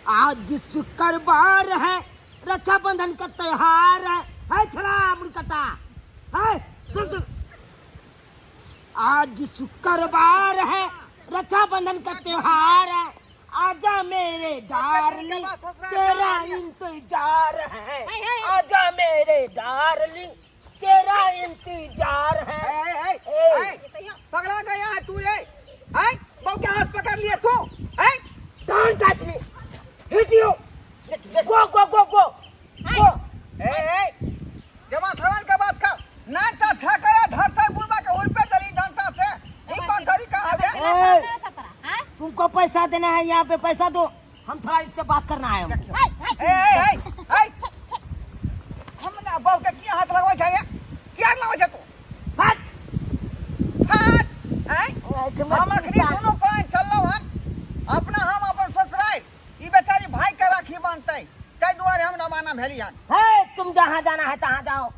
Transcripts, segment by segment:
आज शुक्रवार है, रक्षाबंधन का त्योहार है। है छड़ा मुड़कटा है, सुन सुन। आज शुक्रवार है, रक्षाबंधन का त्योहार है। आजा मेरे डार्लिंग, तेरा इंतजार है। आजा मेरे डार्लिंग, तेरा इंतजार है। ए, ए, ए, पगला गया है तू रे? हैं, बहू के हाथ पकड़ लिए तू? हैं? Don't touch me, hit you, go go go go go. ए ए, जमा सवाल के बात कर नाचा था कया धर से बुलबा के उड़ पे चली जनता से ई कौन तरीका है बे? ए, तुमको पैसा देना है, यहाँ पे पैसा दो। हम थोड़ा इससे बात करना है हमको। ए ए ए ए, हम ना बहू के किया हाथ लगवा छै किया लगवा छै तू? हट। हट। हैं, हम अखनी दोनों पान चललो हन अपना, हम अपन ससुराल, ई बेचारी भाई के राखी बांधतै, ताहि दुआरे हम रवाना भेली हन। है, तुम जहाँ जाना है तहाँ जाओ,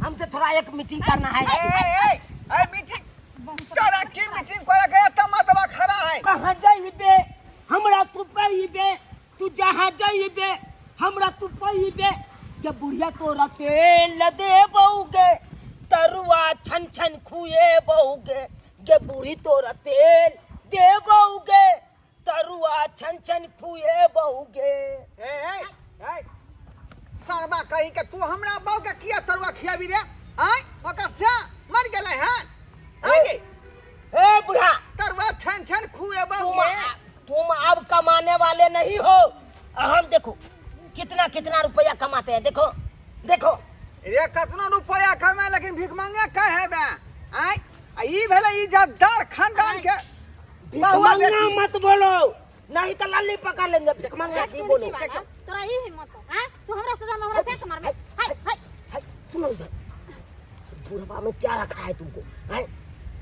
हमसे थोड़ा एक मीटिंग करना है। ए ए ए, मीटिंग तोरा की मीटिंग करे के? तमा दबा खड़ा है। कहाँ जाइबे हमरा तू पाइबे, तू जहाँ जाइबे हमरा तू पाइबे। के बुढ़िया तोरा तेल दे बउगे, तरुआ छन छन खुए बउगे। गे बूढ़ी तोरा तेल दे बउगे, तरुआ छन छन खुए बउगे। ए ए ए, सरबा कही के तू हमरा बहू के किया तरुआ खियाबी रे? आय, ओकर से मर गेलै हन? आय गे। ए बुढ़ा, तरुआ छन छन खुए तुम बउगे। तुम अब कमाने वाले नहीं हो। हम देखो कितना कितना रुपया कमाते हैं, देखो देखो। रे, कतना रुपया कमाए, लेकिन भीख मांगे कहे बे? आय, आ ई भेलै इज्जतदार खानदान के बहुआ भिखमंगा बेटी। मत बोलो, नहीं तो लल्ली पकड़ लेंगे। भिखमंगा जी बोलो। तोरा ई हिम्मत हां? तू हमरा से हमरा से मारबे? हाय हाय हाय, सुनो इधर। बुढ़वा में क्या रखा है तुमको? हैं,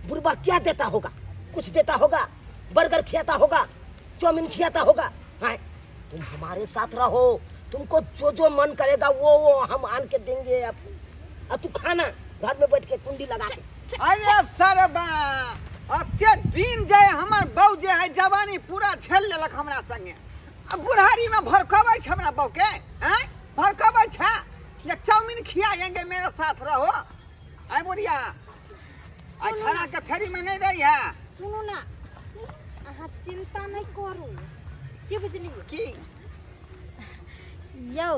बुढ़वा क्या देता होगा? कुछ देता होगा, बर्गर खिलाता होगा, चाउमीन खिलाता होगा। हैं, तुम हमारे साथ रहो, तुमको जो जो मन करेगा वो हम आन के देंगे आपको। अब तू खाना घर में बैठ के कुंडी लगा के। अरे सरबा, अते दिन जे हमर बहू जे है जवानी पूरा झेल लेलक हमरा संगे, आ बुढ़ारी में भड़कबै छै हमरा बहू के? हैं, भड़कबै छै जे चाउमीन खियाएंगे, मेरे साथ रहो। आय बुढ़िया, आइ खाना के फेरी में नहीं रही है। सुनू ना, अहाँ चिंता नहीं करू, की बुझलियै? की? यौ।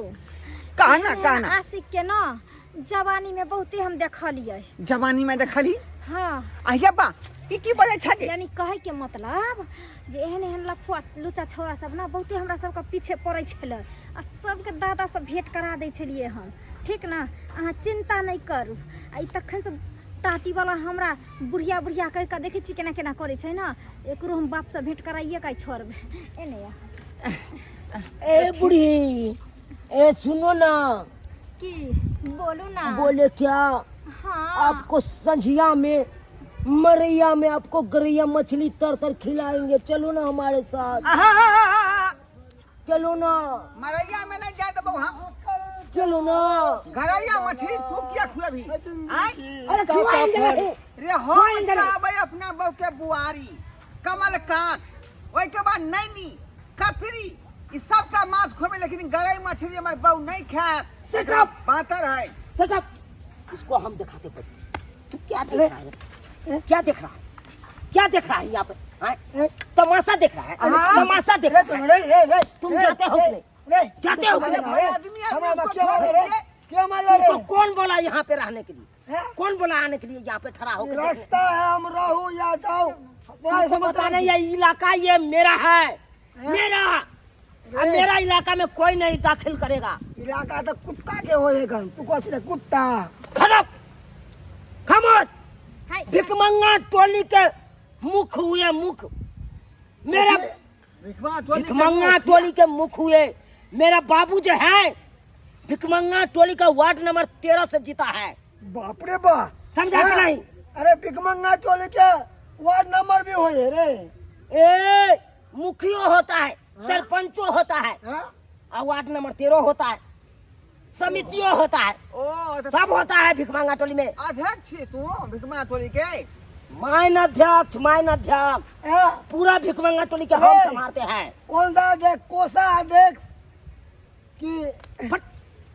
कहना, कहना। आशिक के ना जवानी में बहुते हम देखलियै। जवानी में देखली? हाँ। आहिया बा, ई की बोले छे? यानी कहै के मतलब जे एहन एहन लफुआ लुचा छौड़ा सब ना बहुते हमरा सबके पीछे पड़ै छलै, आ सबके दादा सब भेंट करा दै छलियै हम। ठीक ना, अहाँ चिंता नहि करू। आ ई तखन से टाटी वाला हमरा बुढ़िया बुढ़िया कहि कऽ देखै छी केना केना करै छै ने, एकरो हम बापसँ भेंट कराइए कऽ छोड़बै। एने आ। ए बूढ़ी, ए सुनो ना। की? बोलू ना। बोले क्या? हाँ। आपको संझिया में मरैया में आपको गरैया मछली तर तर खिलाएंगे, चलो ना हमारे साथ। आहा, चलो ना। मरैया में नहीं जाए देबौ हम। चलो ना। गरैया मछली तू किया खुएबी? आय? अरे खिलाएंगे नहीं। रे, हम चाहबै अपना बहू के बुआरी, कमल काठ, ओहिके बाद नैनी, कतरी, ई सबटा माछ खुएबै, लेकिन गरई मछली हमर बहू नहीं खायत। Shut up! पातर है। Shut up! इसको हम दिखाते पड़े। तू क्या देख रहा है? क्या देख रहा है? क्या देख रहा है यहाँ पे? हैं? तमाशा देख रहा है? हाँ। तमाशा देख रहा है? रे रे, तुम जाते हो कि नहीं? जाते हो कि अरे नहीं? भाई, आदमी आदमी हमरा उसको क्या छोड़ मारे रे? दीजिए। क्या मार रे? तुमको कौन बोला यहाँ पे रहने के लिए? हैं? कौन बोला आने के लिए यहाँ पे ठहरा होकर देखने? रास्ता है, हम रहू या जाओ, तुमको पता नहीं ये इलाका ये मेरा है, मेरा। अब मेरा इलाका में कोई नहीं दाखिल करेगा। इलाका तो कुत्ता के होए गन, तू कथी रे कुत्ता? खड़प खामोश। हाय। भिकमंगा टोली के मुख हुए मुख मेरा। भिखमा टोली के भिकमंगा मुख। टोली के मुख हुए। मेरा बाबू जो है भिकमंगा टोली का वार्ड नंबर 13 से जीता है। बाप रे बा। समझा कि हाँ। नहीं? अरे, भिकमंगा टोली के वार्ड नंबर भी होए रे? ए, मुखियो होता है, सरपंचो होता है। हाँ? और वार्ड नंबर 13 होता है, समितियों होता है। ओ, तो सब होता है भिकमंगा टोली में। अध्यक्ष छी तू भिखमा टोली के? माइन अध्यक्ष, माइन अध्यक्ष। हाँ। पूरा भिखमंगा टोली के हम ए। संभालते हैं। कौन सा अध्यक्ष, कोसा अध्यक्ष कि फट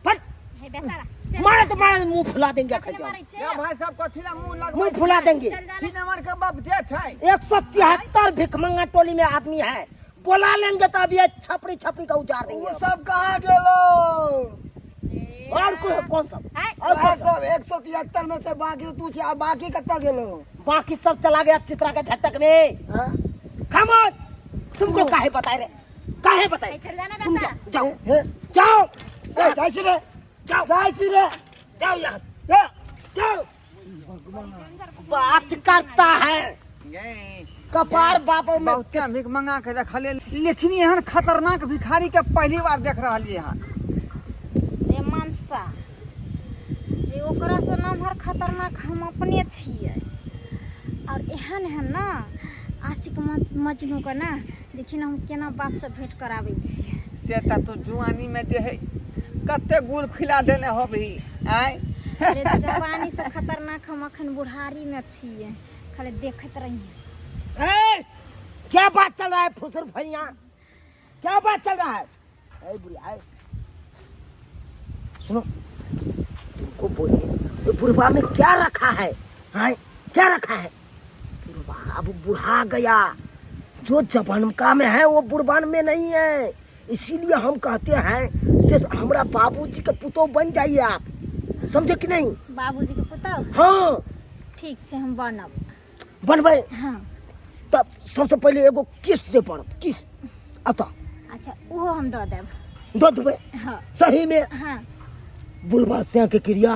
फट हे बेचारा, चल। मारे तो मारे, मुंह फुला देंगे। कथी अखन मारै छै? या भाई साहब, कथी ला मुंह लगबै? मुंह फुला देंगे। चल जाना। सिनेमा के बाप जेठ है। 173 भिखमंगा टोली में आदमी है, बोला लेंगे तो अभी ये छपरी छपरी का उजाड़ देंगे। ओ सब कहाँ गेलो? और कोई कौन सब? है? और वएह कौन सब? सब 173 में से बाकी तू छै, आ बाकी कतऽ गेलो? बाकी सब चला गया चित्रा के झटक में। हाँ? खामोश! तुमको काहे बताए रे, काहे बताए? चल जाना तुम बेटा। जाओ, जाओ। हे। जाओ। ए, जाइ छी रे। जाओ। जाइ छी रे। जाओ यहाँ से। ए। जाओ। बात करता है ये कपार बापों में। बहुते भीख मंगा के रखले, लेकिन एहन खतरनाक भिखारी के पहली बार देख रहलियै हन। रे मनसा रे, ओकरा से नमहर खतरनाक हम अपने छियै। और एहन एहन ना आशिक मजनू के ना देखी ना, हम केना बाप से भेंट कराबै छियै। से तऽ तू जुआनी में जे है कते गुल खिला देने होबही आय। अरे, जवानी से खतरनाक हम अखन बुढ़ारी में छियै, खाली देखैत रहिए। ए, क्या बात चल रहा है फुसुर भैया, क्या बात चल रहा है? ए बुढ़िया, ए, सुनो, तुमको बोलिए ये बुढ़वा में क्या रखा है? हाँ, क्या रखा है? बुढ़वा अब बुढ़ा गया, जो जवानका में है वो बुढ़वान में नहीं है। इसीलिए हम कहते हैं से हमरा बाबूजी के पुतोह बन जाइए आप, समझे कि नहीं? बाबूजी के पुतोह? हाँ। ठीक छै, हम बनब। बनबै? हाँ। तब सबसे पहिले एगो किस जे पड़त, किस अतः। अच्छा, ओहो हम दऽ देब। दऽ देबै? हाँ। सही में? हाँ। बुढ़वा सिया के क्रिया?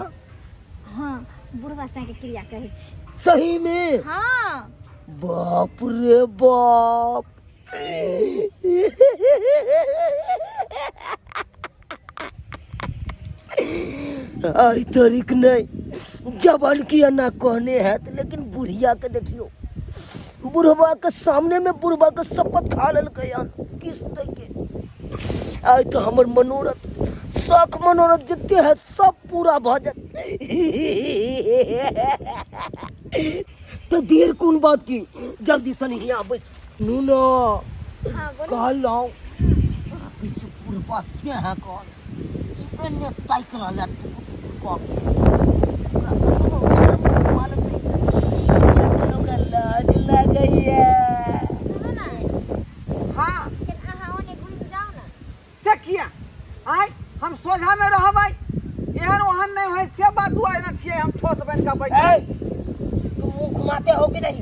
हाँ, बुढ़वा सिया के क्रिया कहै छी। सही में? हाँ। बाप रे बाप, आई तरीक नहीं जवान किया ना कहने है, लेकिन बुढ़िया के देखियो, बुढ़वा के सामने में बुढ़वा के शपथ खा लेलकै हन किस दै के। आइ तो हमर मनोरथ, शौक मनोरथ जते है सब पूरा भऽ जात। तो देर कोन बात की, जल्दी सन हियाँ बैस नू न। हाँ, बोलू। कहलहुँ पीछे बुढ़वा से है कौन एने ताकि रहल है टुकुर टुकुर कऽ के। ओकरा कहियो ने हमर मुँह घुमा लेतै, कियाकि हमरा लाज लागैया। सुनू ने। हाँ। लेकिन अहाँ ओने घुमि जाउ ने। से किया आय? हम सोझा में रहबै, एहन ओहन नहीं है से बात दुआरे न छियै, हम ठोस बन के बैठ। ए, तुम मुंह घुमाते हो कि नहीं?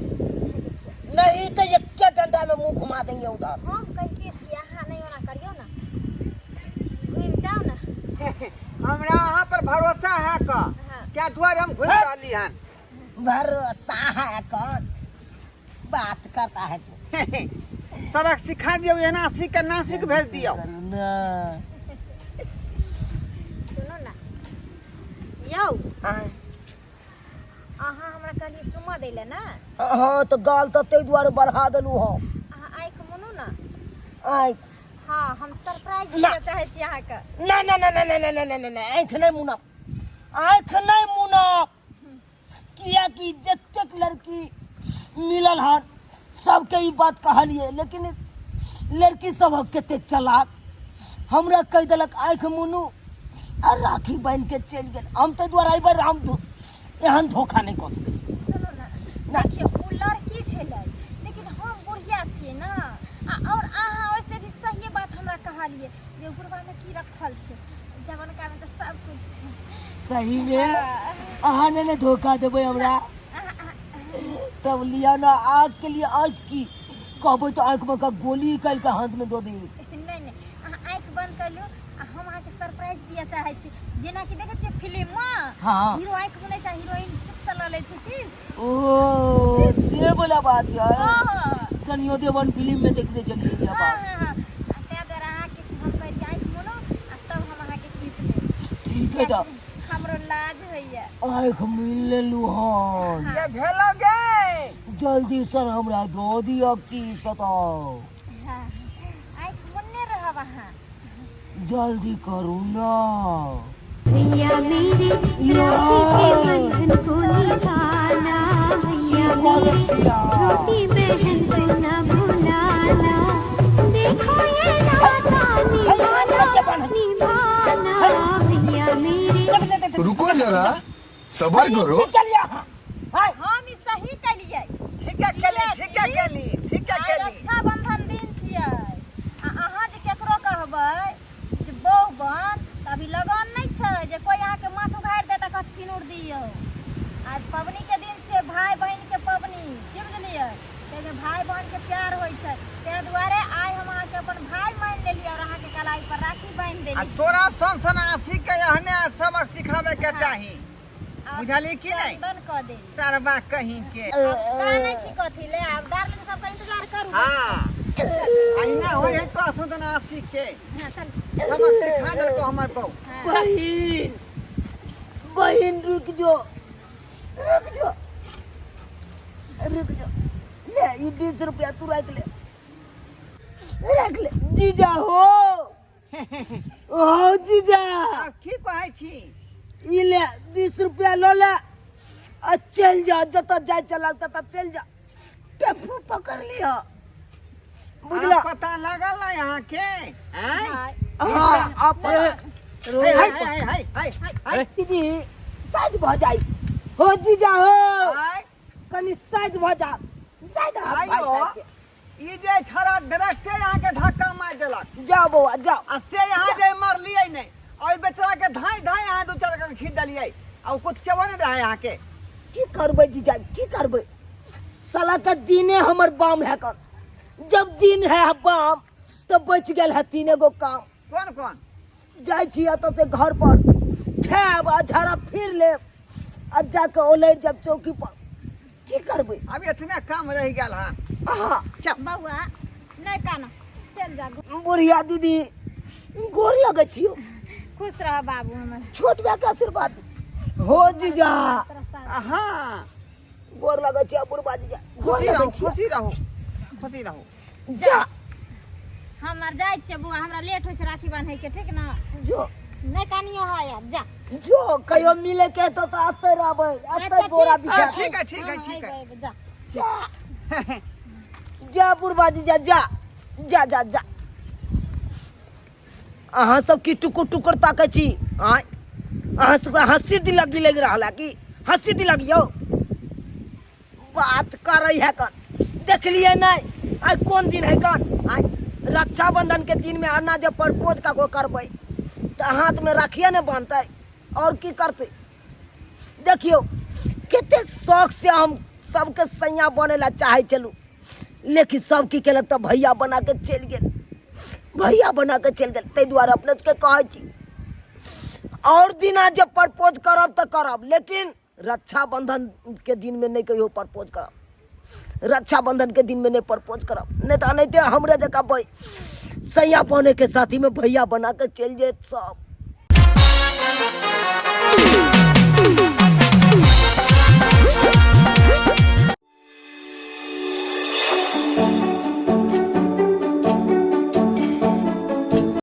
नहीं तो ये क्या डंडा में मुंह घुमा देंगे उधर। हम कहिते छी, अहाँ नहि ओना करियौ ने, घुमि जाउ ने। हमरा अहाँ पर भरोसा है का। हाँ। क्या दुआरे हम घुमि रहली हन। भरोसा है कौन बात करता है तू? सबक सिखा दियौ, एना सीख के नासिक भेज दियौ। ना। सुनू ने यौ। हाँ। अहाँ हमरा कहलियै चुम्मा दै लए ने? हाँ, तो गाल तो ताहि दुआरे बढ़ा देलू हम। अहाँ आँखि मुनू ने। आँखि? हाँ, हम सरप्राइज ना। दिअ चाहै छी अहाँके। ना ना ना ना ना ना ना ना ना ना, आँखि नहि मुनब, आँखि नहि मुनब, कियाकि जतेक लड़की मिलल हन सबके ई बात कहलियै, लेकिन लड़की सब कते चलाक, हमरा कहि देलक आँखि मुनू आ राखी बान्हि के चलि गेल। हम ताहि दुआरे एहि बेर हम एहन धोखा नहि कऽ सकै छी। सुनू ने। ना। देखियौ, ओ लड़की छलै, लेकिन हम बुढ़िया छियै ने, आ और अहाँ ओइसे भी सहिए बात हमरा कहलियै जे बुढ़बामे की रखल छै, जवनकामे तऽ सब कुछ छै। सही में अहाँ ने ने धोखा देबै हमरा? तब लिया ना आँख के लिए, आँख की कहबै तऽ आँख में का गोली निकालि के हाथ में दऽ दी। नहि नहि, अहाँ आँखि बंद कर लियौ आ हम अहाँके सरप्राइज दिअ चाहै छी, जेनाकि देखै छियै फिल्ममे हीरो आँखि मुनै छै, हीरोइन चुप से लऽ लै छै की। ओ से वाला बात है। हाँ। सनियो देवन फिल्म में देखने चलिए ये हाँ। बात। हाँ हाँ, आ ताहि दुआरे अहाँके हम कहै छी आँखि मुनू आ तब हम अहाँके किस लेब। ठीक है, तऽ हमरो लाज होइए। आँखि मिल लेलू हन। ये भेलो गे। जल्दी सर हमरा दऽ दिअ की सताउ। हाँ, आँखि मुनने रहब अहाँ। जल्दी करू ना। भैया मेरे राखी के बंधन को निभाना, भैया। बाजै छियै। छोटी बहन को न भुलाना, देखो ये नाता निभाना, निभाना भैया मेरे। रुको जरा, सबर करो। की केलियै अहाँ? आँय, हम ई सही केलियै। ठीके केली, ठीके केली, ठीके आइ केली। रक्षाबंधन दिन छियै आ अहाँ जे केकरो कहबै जे बहु बन, तऽ अभी लगन नहि छै जे कोइ अहाँके माथ उघारि देत आ कहत सिनूर दियौ। आइ पबनीके दिन छियै, भाय बहिनके पबनी, की बुझलियै? ताहिमे भाय बहिनके प्यार होइ छै, ताहि दुआरे आइ हम अहाँके अपन भाय मानि लेलियै आओर अहाँके कलाई पर राखी बान्हि आ देली। तोरा सन सन आशी के एहने सबक सिखाबे के चाही, बुझली कि नहि? चंदन कऽ देली। सरबा कहीं के। आब कानै छी कथी ले? आब डार्लिंग सबके इंतजार करू। हाँ, अहिना होइ है तोरा सन सन आशी के। हाँ, चल। सबक सिखा देलको हमर बहू। हाँ। बहिन, बहिन, रुक जो, रुक जो, रुक जो। ले ई 20 रुपया तू राख ले, राख ले। जीजा हो, ओ जीजा। आब की कहै छी? ई ले 20 रुपया लऽ ले आ चलि जा, जतऽ जाय चलक ततऽ चलि जा, टेम्पू पकड़ लिह, बुझला? आब पता लागल ने अहाँके? आँय? भाय। हाँ। आब पता हाय हाय हाय हाय हाय। दीदी, साइड भऽ जाइ हो। जीजा हो। हाय। कनि साइड भऽ जा, जाय दे आइ भाई हो। साहब के। ई जे छड़ा डायरेक्टे अहाँके धक्का मारि देलक। जाओ बौआ, जाओ। आ से यहाँ जे मरलियै नहि, ओहि बेचारा के धाँइ धाँइ अहाँ दू चारि के खींच देलियै आ ओ कुछ केबो नहि रहै अहाँके। की करबै जीजा, की करबै? साला के दिने हमर बाम है कन, जब दिन है बाम तो बच गेल है तीने गो काम। कोन कोन? जाइ छी एतऽ से घर पर खायब आ झाड़ा फिर लेब आ जाके ओलरि जायब चौकी पर। की करबै? अब इतने काम रहि गेल हन। अहाँ चल। बौआ, नहि काना, चल जा। बुढ़िया दीदी, गोर लगै छियौ। खुश रह बाबू हमर। छोट भाई के आशीर्वाद हो जीजा। तोरा साथ। हाँ। गोर लगै छियौ बुढ़बा जीजा, गोर खुशी लगै रहू। छियौ। खुशी रहू, खुशी रहू। जा। हम आर जाइ छियै बौआ, हमरा लेट होइ छै राखी बान्हैके, ठीक ने? जो। नहि कानियो है आब, जा। जो, कहियो मिले के हेतौ तऽ एतै रहबै, एतै अच्छा, बोरा ठीक छै। बिछा। हाँ, ठीक है, ठीक है। हाँ, ठीक है। अयबै, अयबै, जा। जा जा बुढ़बा जीजा, जा जा जा जा। अहाँ सब की टुकुर टुकुर ताकै छी? आँय, अहाँ सबके हँसी दिलगी लागि रहल है की? हँसी दिलगी यौ बात करै है कन? देखलियै नहि आइ कोन दिन है कन? आइ रक्षाबंधन के दिन में अन्ना जे प्रपोज ककरो करबै तऽ हाथमे राखिए ने बान्हतै आओर की करतै? देखियौ कते शौक से हम सबके सैया बनै ला चाहै छलहुँ, लेकिन सब की केलक तऽ भैया बना के चलि गेल, भैया बना के चलि गेल। ताहि दुआरे अपने सबके कहै छी, आओर दिना जे प्रपोज करब तऽ करब, लेकिन रक्षाबंधन के दिन में नहीं कहियो प्रपोज करब। रक्षाबंधन के दिन में नहीं प्रपोज करब, नहीं तो एनाहिते हमरे जकाँ सैया बने के साथी में भैया बना के चलि जायत सब।